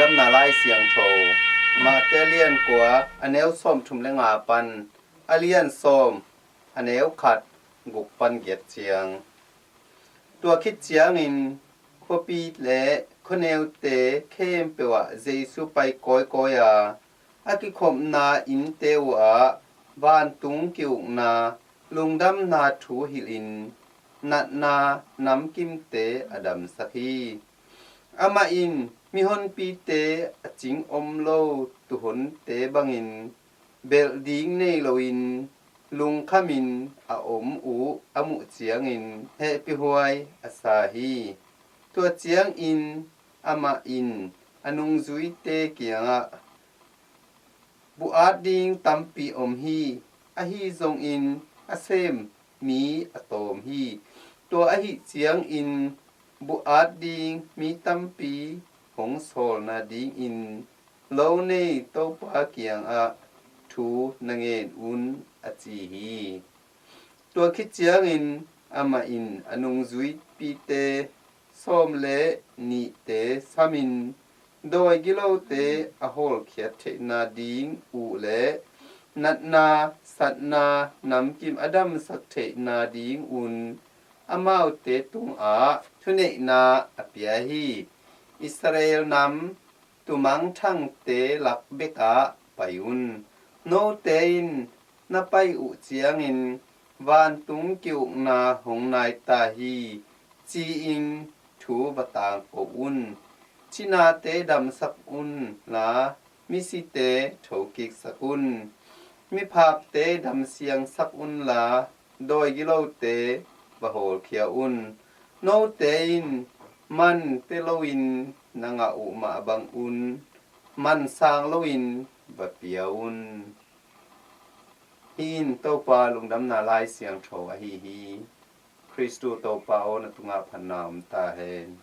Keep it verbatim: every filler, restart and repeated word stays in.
Damna Lai Siangtho, Mate a lian kua, a neu sawmthum le nga pan a lian sawm, a neu khat, guk pan giat ciang. Tua khit ciangin khuapi le khuaneute khempeuh ah Jesu pai kawikawi a, a kikhopna innte uh ah vantung ki-ukna lungdamna thu hilhin natna namkimte a damsak hi. Amah in mihonpite a cing om lo tuuhonte bangin belh ding nei loin lungkhamin a om uh a muh ciangin hehpihhuai a sa hi. Tua ciangin amah in a nungzuite kiangah, "Buh at ding tampi om hi, ahi zongin a sem mi a tawm hi. Tua ahih ciangin buh at ding mi tampi hong sawlna dingin lo nei Topa kiangah thu na ngen un," a ci hi. Tua khit ciangin amah in a nungzuipite sawm le nihte samin dawi gilote a hawlkhiat theihna ding uh le natna satna namkim a damsak theihna dingun amaute tungah thuneihna a pia hi. Israel nam tumangthangte lak bekah pai un. Note in na pai uh ciangin vantung ki-ukna hong nai ta hi, ci-in thu va tangko un. Cinate damsak unla, misite thokiksak un. Miphakte damsiangsak unla, dawi gilote va hawlkhia un. Note in man pia loin na ngah uh mah bangun man sang loin va pia un. Hih in Topa lungdamna Lai Siangtho ahi hi. Khristu Topa aw, na tungah phatna om ta hen.